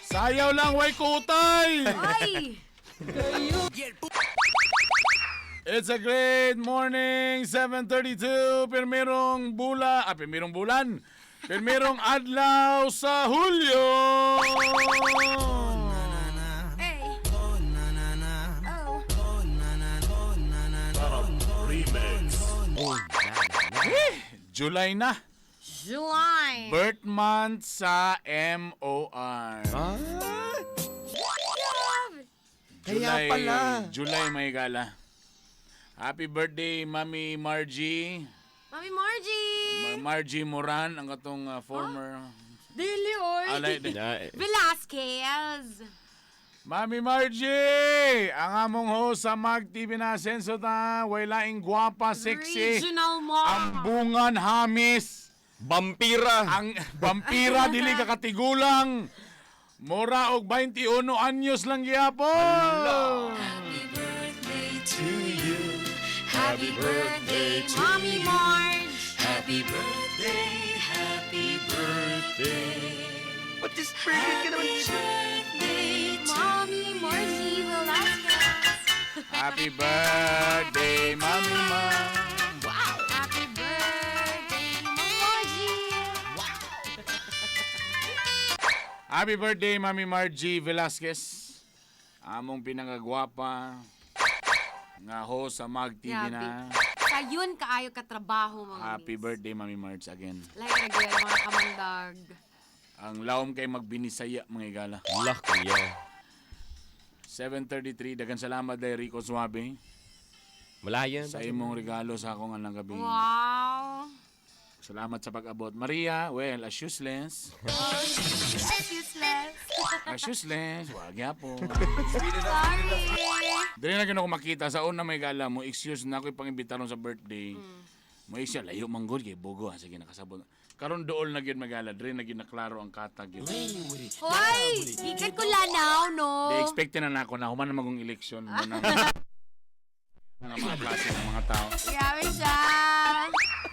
Sayaw lang, way kutay! Ay! It's a great morning, 7:32, pirmirong bula, pirmirong bulan, pirmirong adlaw sa Hulyo! Hey! Oh. Eh, July na, July! Birth month sa MOR. Ah, Love! kaya pala. July may gala. Happy birthday, Mami Margie. Mami Margie! Margie Moran, ang katong former. Dili, oy! Alay, di. Na, Velasquez! Mami Margie! Ang among host sa Mag TV na asenso ta, way laing gwapa, sexy. Regional mom! Ang bungan hamis. Vampira. Ang vampira dili ka katigulang. Mura og 21 anyos lang gyapon. Happy birthday To you. Happy birthday, Mommy Marge! Happy birthday, happy birthday. What is birthday ka naman? Birthday, Mommy Margie Velasquez! Happy birthday, Mami Mar. Happy birthday, Mommy Margie! Happy birthday, Mami Margie Velasquez. Among pinakagwapa nga host sa Mag TV na. Sayon kaayo katrabaho, mga Happy miss. birthday, Mami Marge, again. Like na gyud, mga kamandag. Ang lawom kay magbinisaya, mga igala. Allah, kuya. 7:33, dagan salamat dahil Rico Suave Malayan. sa imong regalo sa akong anang gabi. Wow! Salamat sa pag-abot. Maria, well, as useless. As useless. As useless. Wag yapon. Sorry! Dili na gino ko makita sa una may gala mo excuse na ako ipangimbitaron sa birthday. Mo siya layo man gud kay bugo ha sige nakasabot. Karon dool na gyud magala, diri na gyud naklaro ang katag gyud. Hoy! Gikan ko lanaw, no? Di expect na nako na human na magong election mo na mga klase ng mga tao. Grabe siya!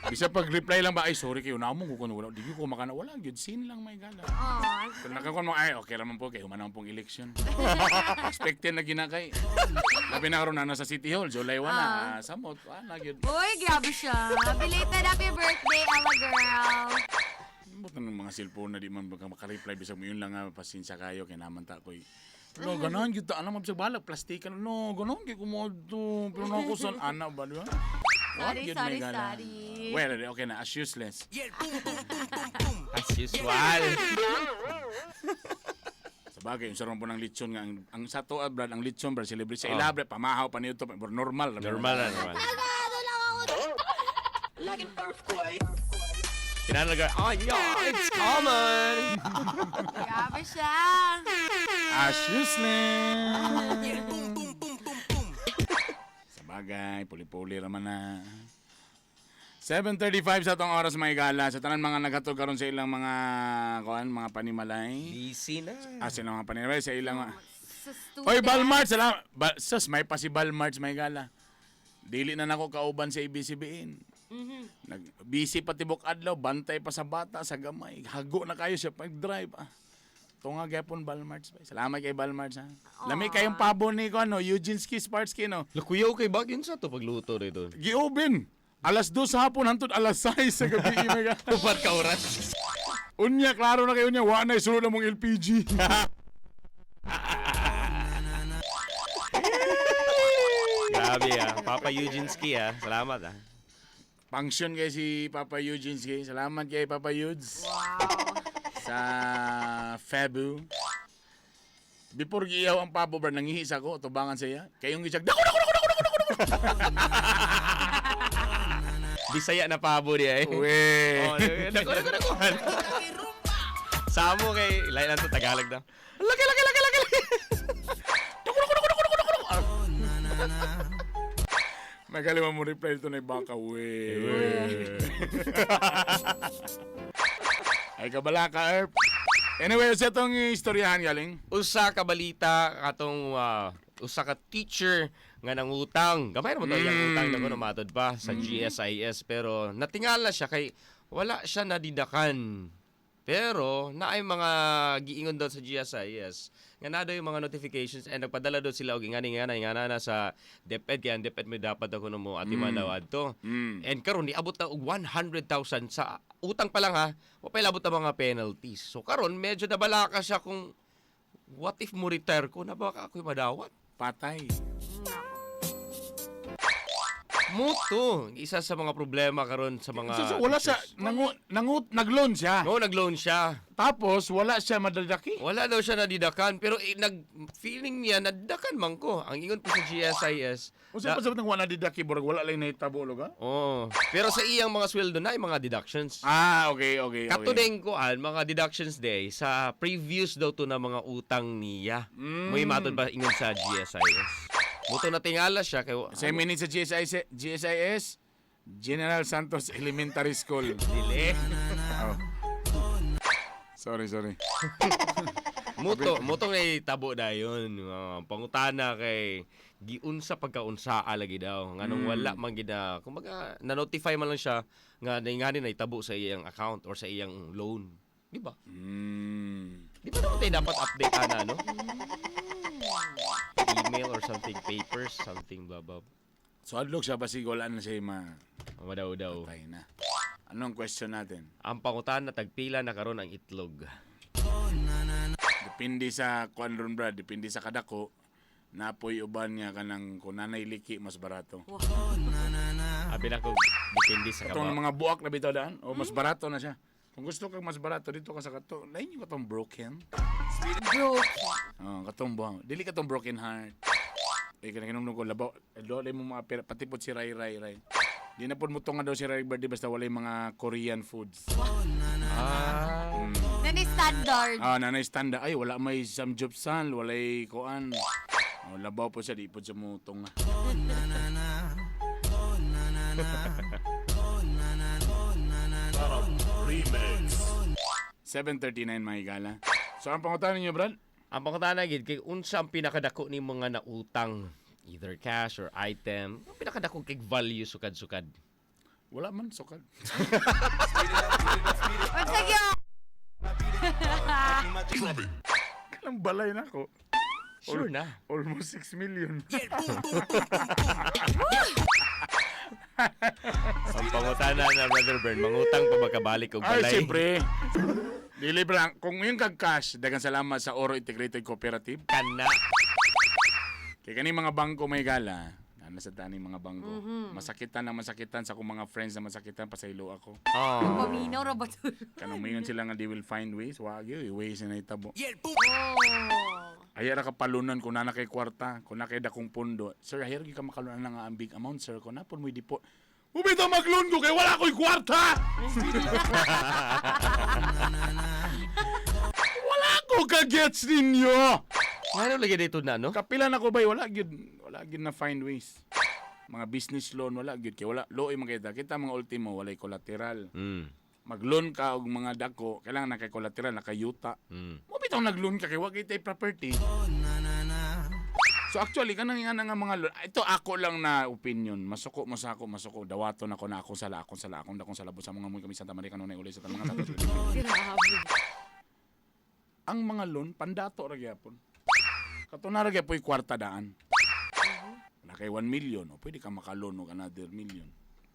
Bisa pag reply lang ba ay sorry kayo na mo ko wala di ko makana wala gyud sin lang may gala. Aw. Kung nakakuan mo ay okay ra man po kay human na pong election. Expected na ginakay. Labi na karon na nasa City Hall July 1 na samot wala gyud. Uy, grabe siya. Belated happy birthday, Ella girl. Buta ng mga cellphone na di man baka makareply bisag mo yun lang nga pasensya kayo kay naman ta koy. No, ganon gyud ta alam bisag balag plastikan no, ganon gyud kumodo. Pero na ako sa ana ba di ba? Sorry, Wa, gyud sorry, may gala. sorry. Well, okay na, as useless. As usual. Sa bagay, yung sarong po ng lechon nga ang sa to brad, ang lechon brad celebrate sa ila brad, pamahaw pa niyo to, pero normal. Normal na, normal. Kinalaga, oh yeah, it's common. Grabe siya. As useless. Sa bagay, puli-puli raman na. 7:35 sa atong oras mga igala. Sa tanan mga naghatog karon sa ilang mga kuan, mga panimalay. Busy na. Ah, sa ilang mga panimalay sa ilang mga Sa student. Oy, Balmart, salamat. Ba, sus, may pa si Balmart may gala. Dili na nako kauban sa ABCBN. Nag busy pa tibok adlaw, bantay pa sa bata sa gamay. Hago na kayo siya pag-drive. Ah. Tunga gyapon Balmarts bay. Salamat kay Balmarts ha. Lami kayong pabo ni ko ano, Eugene Ski Sparksky no. Lakuyaw kay bagin sa to pagluto rito. Giubin. Alas 2 sa hapon hantod alas 6 sa gabi may gala. Upat ka oras. Unya klaro na kayo unya wa na isulod na mong LPG. Grabe ah. Papa Eugene Ski ah. Salamat ah. Function kay si Papa Eugene Ski. Salamat kay Papa Eudes. Wow. Sa Fabu. Before giiyaw ang pabo bar nangihi sa ako tubangan sa iya. Kayong gisag dako dako dako dako dako dako. Bisaya na pabo niya eh. We. Oh, dako dako dako. Samo kay lain lang to Tagalog daw. Laki laki laki laki. laki. Dako dako dako dako dako dako. Magaliwa mo reply dito na baka we. Ay kabala ka Erp. Anyway, sa itong istoryahan galing. Usa ka balita katong usa ka teacher nga nangutang. Gamay ra man to iyang utang dako namatod pa sa GSIS pero natingala siya kay wala siya nadidakan. Pero naay mga giingon daw sa GSIS nga naa daw yung mga notifications and nagpadala daw sila og ingani ngana ingana na sa DepEd, kaya ang DepEd may dapat ako no mo atiman daw adto. And karon niabot na og 100,000 sa utang pa lang ha. Wa pa ilabot ang mga penalties. So karon medyo nabalaka siya kung what if mo retire ko na baka ako'y madawat. Patay. Muto, isa sa mga problema karon sa mga So, wala siya, teachers. nag-loan siya. No, nag-loan siya. Tapos, wala siya madadaki. Wala daw siya nadidakan pero eh, nag feeling niya nadidakan man ko. Ang ingon po sa GSIS. O sa pasabot ng wala didaki, burag wala lang nahitabo, lugar? Oh, pero sa iyang mga sweldo na yung mga deductions. Ah, okay. Kato ding kuan, mga deductions day sa previous daw to na mga utang niya. May matod ba ingon sa GSIS? Muto na tingala siya kay Sa minute sa GSIS, GSIS, General Santos Elementary School. Dili. Oh. Sorry, sorry. Muto, muto ngay tabo dayon. Pangutana kay giunsa pagkaunsaa lagi daw. Nganong wala man gid na kumbaga na-notify man lang siya nga naingani na itabo sa iyang account or sa iyang loan. Di ba? Di ba naman tayo dapat update ana, no? Email or something, papers, something, blah, blah. So, adlok siya, basig wala na siya ma. Madaw daw. Patay na. Anong question natin? Ang pangutana, tagpila na karon ang itlog. Depende sa kuan ron, Brad, depende sa kadako, napoy uban nga kanang kung nanay liki mas barato. Abi na ko, depende sa Katong kaba. mga buak na bitaw daan, o mas barato na siya. Kung gusto kang mas barato dito ka sa kato, lain yung katong broken. Broken. Oh, katong buang. Dili katong broken heart. Eh kanang kinumdum ko labaw, do mo mga pera pati pod si Rai Rai Rai. Di na pod mo tunga daw si Rai Birthday basta walay mga Korean foods. Ah. Nan standard. Ah, nanay standard. Ay, wala may samgyupsal, walay kuan. Oh, labaw po siya, di po siya mo tunga. Remix. 7:39, mga higala. So, ang pangutana ninyo, Brad? Ang pangutana gid kay unsa ang pinakadako ni mga nautang, either cash or item, ang pinakadako kay value sukad-sukad? Wala man, sukad. Unsa gyud? Kanang balay na ako. Sure na. Almost 6 million. Ang pangutana na, Brother Bern, mangutang pa magkabalik og Ay, balay? siyempre. Dili, bro. Kung yung kag cash, daghang salamat sa Oro Integrated Cooperative. Kana. Kay kani mga bangko may gala, na sa tani mga bangko. Masakitan na masakitan sa akong mga friends na masakitan, pasaylo ako. Oh. Paminaw ra ba to? Kanang mayon sila nga they will find ways, wag yun, ways na itabo. Oh. Ayara ka palunan kung nana kay kwarta, kung na kay dakong pundo. Sir, ayara gyud ka makalunan nga ang big amount, sir. Kung napon mo'y dipo. Ubitaw mag-loan ko kay wala ko'y kwarta! Wala ko ka-gets ninyo! Ngano lagi dito na, no? Kapila na ko bay, wala gyud na find ways. Mga business loan wala gyud kay wala loy man kita. Kita mga ultimo walay collateral. Mag-loan ka og mga dako, kailangan na kay collateral, nakayuta. Mo bitaw nag-loan ka kay wa kitay property. So actually kanang nga nga mga loan, ito ako lang na opinion. Masuko mo sa ako, masuko dawaton ako na akong sala, akong sala, akong dakong sala sa mga mo kami Santa Maria kanunay uli sa mga santos. Grabe. Ang mga loan pandato ra gyapon. Kato na ra gyapoy kwarta daan. Na kay 1 million, o pwede ka maka-loan og another million.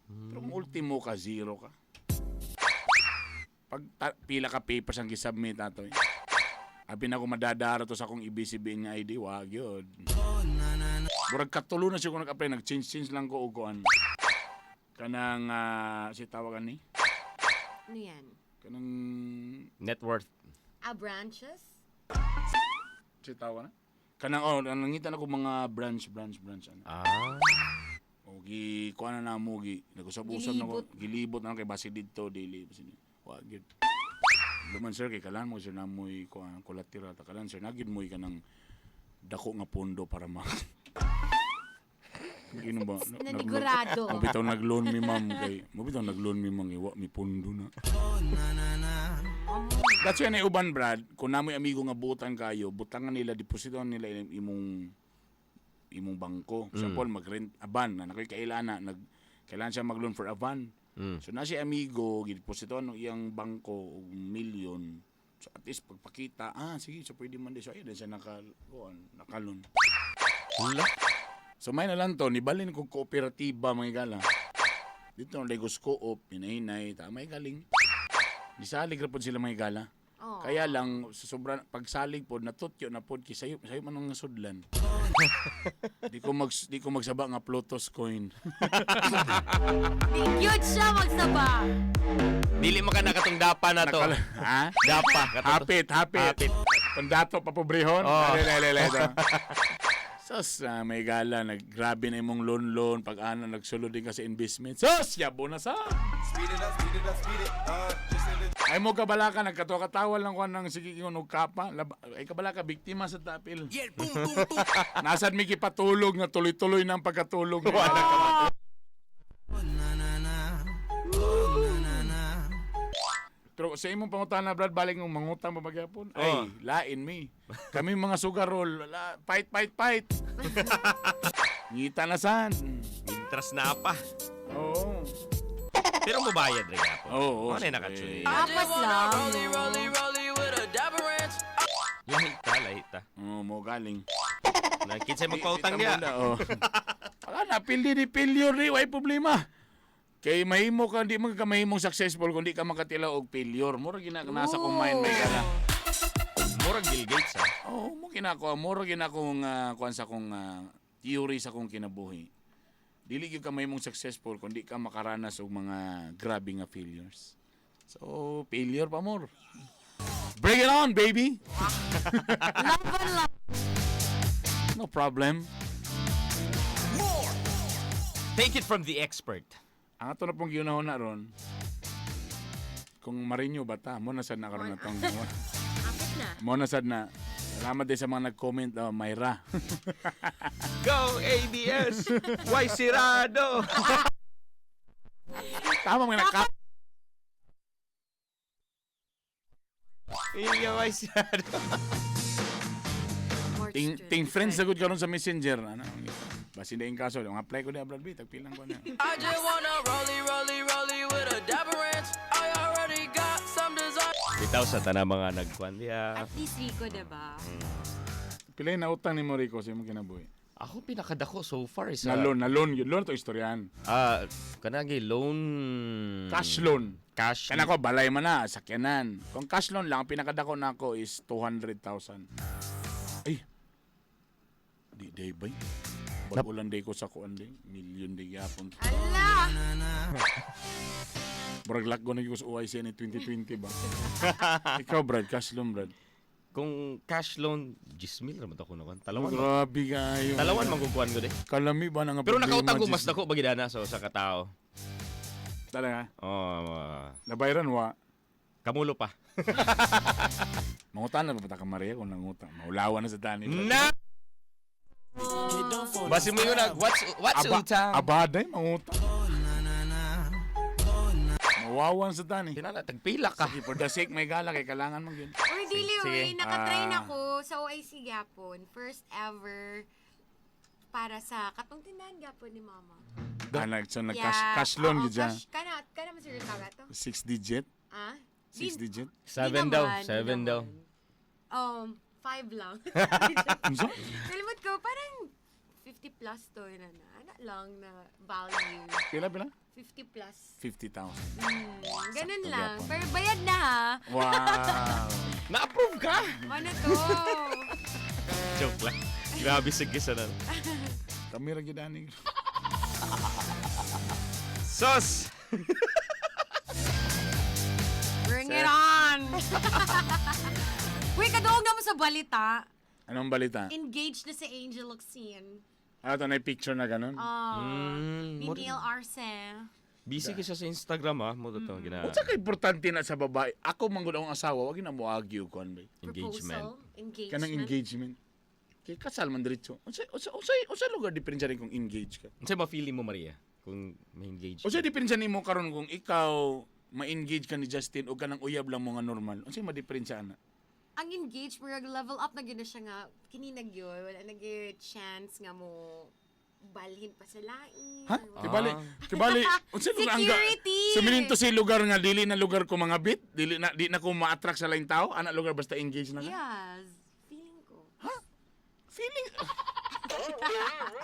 Pero kung ultimo ka, zero ka. Pag pila ka papers ang gisubmit ato. Eh. Abi na ko madadara to sa akong ABCBN nga ID, wag yun. Murag katulo na siya kung nag-apply, nag-change-change lang ko og kuan. Kanang, si tawagan ni? Ano yan? Kanang, Net worth. Ah, branches? si tawagan na? Kanang, oh, nangita na ko mga branch, branch, branch. Ano. Ah. O gi kuan na namo gi nag-usab-usab na ko, gilibot na ko kay basi didto dili basi dito. Wa gyud. Luman sir kay kalan mo sir namoy kuan collateral ta kalan sir nagyud moy kanang dako nga pondo para ma Ino ba? Nanigurado. Mo bitaw nag-loan mi ma'am kay mo bitaw nag-loan mi ma'am kay wa mi pondo na. That's why na uban, Brad, kung namoy amigo nga butan kayo, butangan nila, depositon nila imong imong bangko. Example, mag-rent a van na nakoy kailana, nag kailangan siya mag-loan for a van. So na si amigo gidepositoan ng iyang bangko og milyon. So at least pagpakita, ah sige, so pwede man di. So ayun din siya naka kuan, naka-loan. Wala. So may na lang to, nibalin kog kooperatiba, mga gala. Dito ang Lagos Co-op, pinahinay, ta may galing. Nisalig ra pod sila, mga gala. Aw. Kaya lang sa sobra pagsalig pod natutyo na pod kay sayo sayo man ang sudlan. Di ko magsaba nga Plutos coin. Di cute siya magsaba. Dili man ka nakatong dapa na to. Ha? Dapa. Kato- Hapit, hapit. Hapit. Pandato papobrehon. Oh. Lele, lele, lele. Sus, may gala, naggrabe na imong loan-loan, pag ano, nagsulod din ka sa investment. Sus, yabo na sa! Ay mo kabalaka, nagkatawa-katawa lang ko ng sige ingon og kapa. Ay kabalaka, biktima sa tapil. Nasad mi kipatulog nga tuloy-tuloy ng pagkatulog. Wala ka. Pero sa imong pangutana, Brad, balik ng mangutang pa magyapon. Ay, Oh. lain mi. Kami mga sugarol, wala, fight, fight, fight. Ngita na san. Interest na pa. Oo. Pero mubayad rin ako. Oo, Ano siyempre. na nakatsuloy? Apat lang. Lahi ta, lahi ta. Oo, mo galing. Nakinsay magpautang niya. Oh. Wala na, pildi ni failure ni, way problema. Kay mahimo ka, di man ka mahimong successful kung di ka makatila og failure. Mura gina nasa kong mind may gala. Murag Bill Gates ah. Oo, mo ginako, mura ginakong kuan sa kong theory sa kong kinabuhi. Dili gyud ka mahimong successful kung di ka makaranas og mga grabe nga failures. So, failure pa more. Bring it on, baby. Laban lang. No problem. Take it from the expert. Ang ato na pong giunahon na ron, kung marinyo ba ta, mo na sad na karon na tong. Apit na. Mo na sad na. Salamat din sa mga nag-comment, oh, Mayra. Go ABS! Why Sirado? Tama mga nag Iya, why Sirado? March ting, ting 25. friends na gud karon sa Messenger. Ano? Basin na yung kaso, ang apply ko na Brad B, tagpilang ko na. I just wanna rollie, rollie, rollie with a dapper ranch. I already got some desire. Bitaw sa tanang mga nagkuan diya. At least Rico, diba? Pila yung nautang ni Rico sa imong kinabuhi? Ako pinakadako so far is Na loan, na loan yun. Loan to istoryahan. Ah, kanagi loan Cash loan. Cash. Kana ko balay man na, sakyanan. Kung cash loan lang, ang pinakadako na ako is 200,000. Ay. Di day bay. Bago lang day ko sa kuan day. Million day gyapon. Ala! Murag lakgo na gyud ko sa OIC ni 2020 ba. Ikaw Brad, cash loan Brad. Kung cash loan, 10,000 ra man ako nakuan. Talawan. Grabe kayo. Talawan man kuan ko de. Kalami ba na nga Pero problema, nakautang ko mas Jis? dako bagidana so sa katao. Talaga? Oh, Nabayran wa. kamulo pa. Mangutan na ba ka Maria kung nangutang? Maulawan na sa tani. Na! Basi mo yun nag what's Aba, utang? abaday, mangutang. Mawawan sa tani. Tinala tagpila ka. Sige, for the sake, may gala kay kalangan mo yun. Uy, dili, Sige. uy. Nakatrain Ah. ako sa OIC gyapon. First ever para sa katong tindahan gyapon ni Mama. Ah, nag, so, nag cash, cash loan Oo, yun dyan. Cash, kana, kana man siguro tawag ato. Six digit? Ah? Six digit? Seven Di daw, naman, di seven naman. daw. 5 lang. Unsa? Kalimot ko, parang 50 plus to na na. Ano lang na value. Pila, pila? 50 plus. 50,000. Ganun Sakto lang. gyapon. Pero bayad na ha. Wow! Na-approve ka? Ano to? Joke lang. Grabe sige sa na. Kami ra gyud ani. Sos! Bring it on! Uy, kaduog na mo sa balita. Anong balita? Engaged na si Angel Locsin. Ah, ito na picture na ganun. Oh, ni mo- Neil Arce. Busy ka siya sa Instagram ah. Mo to gina Unsa ka importante na sa babae? Ako man gud akong asawa, wag na mo argue kon ba. engagement. Proposal. Engagement. Kanang engagement. Kay kasal man diretso. Unsa unsa unsa unsa lugar diferensya rin kung engage ka? Unsa ba feeling mo Maria kung may engage? Unsa diferensya nimo karon kung ikaw ma-engage ka ni Justin o kanang uyab lang mo nga normal? Unsa ma-diferensya ana? Ang engaged, murag level up na gyud na siya nga. Kininag yun. Wala na gyud chance nga mo Balhin pa sa lain. Ha? Kibali, kibali, unsa lugar ang Security! Suminin to si lugar nga dili na lugar ko mga bit, dili na di na ko ma-attract sa laing tao, ana lugar basta engage na ka. Yes. Feeling ko. Feeling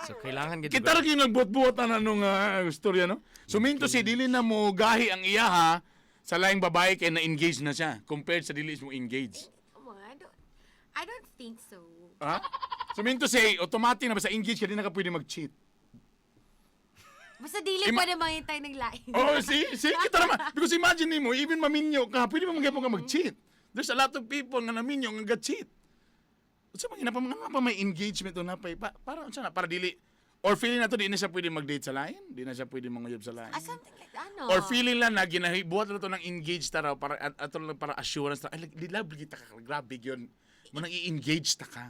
So kailangan gid kita ra gyud nagbuot-buot na nung istorya no. Suminto si dili na mo gahi ang iya ha sa laing babae kay na engage na siya compared sa dili mo engage. Oh, I don't think so. Ha? Suminto si automatic na basta engage ka di na ka pwede mag-cheat. Basta dili pwede mangintay ng lain. Oh, see, kita naman. Because imagine nimo, even maminyo ka, pwede mo magyapon ka mag-cheat. There's a lot of people nga naminyo nga ga-cheat. Unsa man gina pa mga pa may engagement o napay pa, para unsa na para dili or feeling na to di na siya pwede mag-date sa lain, di na siya pwede manguyab sa lain. Ah, something like ano. Or feeling lang na ginahibuhat na to ng engage ta raw para at ato lang para assurance ta. Ay, di love kita ka grabe gyud. Mo nang i-engage ta ka.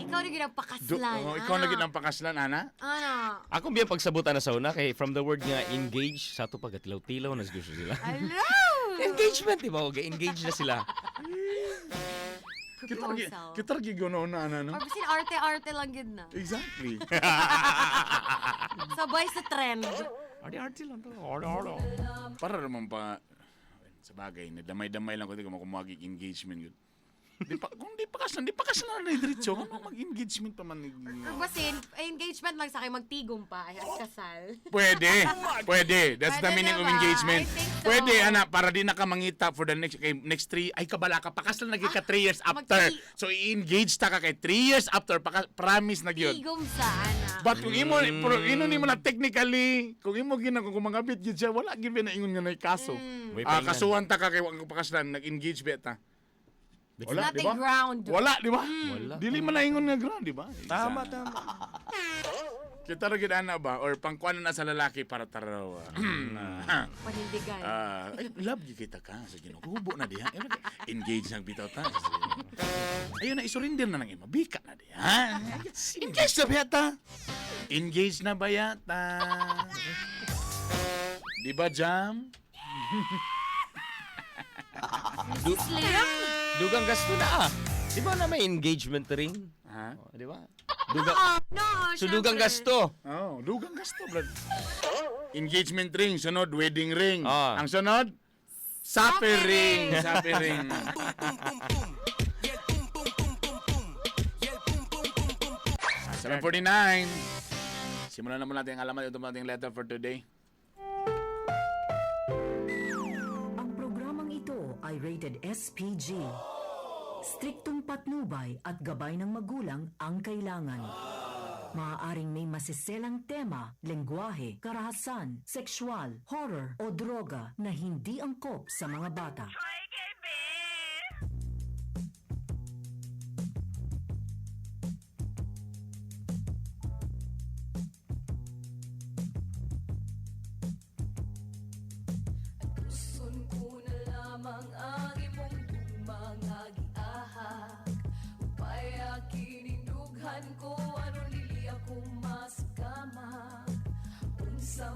Ikaw na gid ang pakaslan. Oh, ikaw na ano? gid ang pakaslan ana. Ano? Ako biya pagsabutan na sa una kay from the word nga engage sa ato pagkatilaw-tilaw na siguro sila. Hello! Engagement, di ba? Okay, engage na sila. Kita ra Proposal. kita ra gyud na ana no. Or bisin arte-arte lang gid na. Exactly. Sabay sa trend. Arte-arte lang to. Arte-arte. Para naman pa sa bagay, nadamay-damay lang ko di ko makumagig engagement yun. Di pa, kung di pa kaslan, di pa kaslan na diretso. Ano mag-engagement pa man? Or basin, engagement lang sa akin, magtigom pa ay, at kasal. Pwede. Pwede. That's the Pwede meaning of diba? engagement. I think so. Pwede, ana, para di na ka mangita for the next kay next three, ay kabala ka, pakasal na gyud ka 3 years after. So, i-engage ta ka kay 3 years after, paka, promise na gyud. Tigom sa, ana. But kung imo, pero ino nimo na technically, kung imo gina, kung mangabit gyud siya, wala gyud na ingon nga nay kaso. May Ah, paingan. kasuhan ta ka kay wa ka pakaslan, nag-engage ba ta? Wala, Not di a ba? ground. Wala, di ba? Wala. Dili man naingon nga ground, di ba? Tama, tama. Kita ra gid ana ba or pangkuan na sa lalaki para taraw. Panindigan. Ah, ay, love gyud kita ka sa Ginoo. Hubo na diha. Engage nang bitaw ta. Ayun na isurrender na nang imo. Bika na diha. Engage na ba yata? Engage na ba yata? Di ba, Jam? Slim? Dugang gasto na ah. Di ba na may engagement ring? Ha? Oh, di ba? Dugang, Oo, no, so dugang syempre. gasto. Oh, dugang gasto, brad. Engagement ring, sunod wedding ring. Ah. Ang sunod, sape ring, sape ring. Ah, 7:49. Simulan na muna natin ang alamat itong ating letter for today. Ang programang ito ay rated SPG. Striktong patnubay at gabay ng magulang ang kailangan. Maaaring may masiselang tema, lengguwahe, karahasan, sexual, horror o droga na hindi angkop sa mga bata. Gusto ko na lamang ang imong gugma nga giahak. Upay kininughan ko aron dili ako masakamak. Unsa.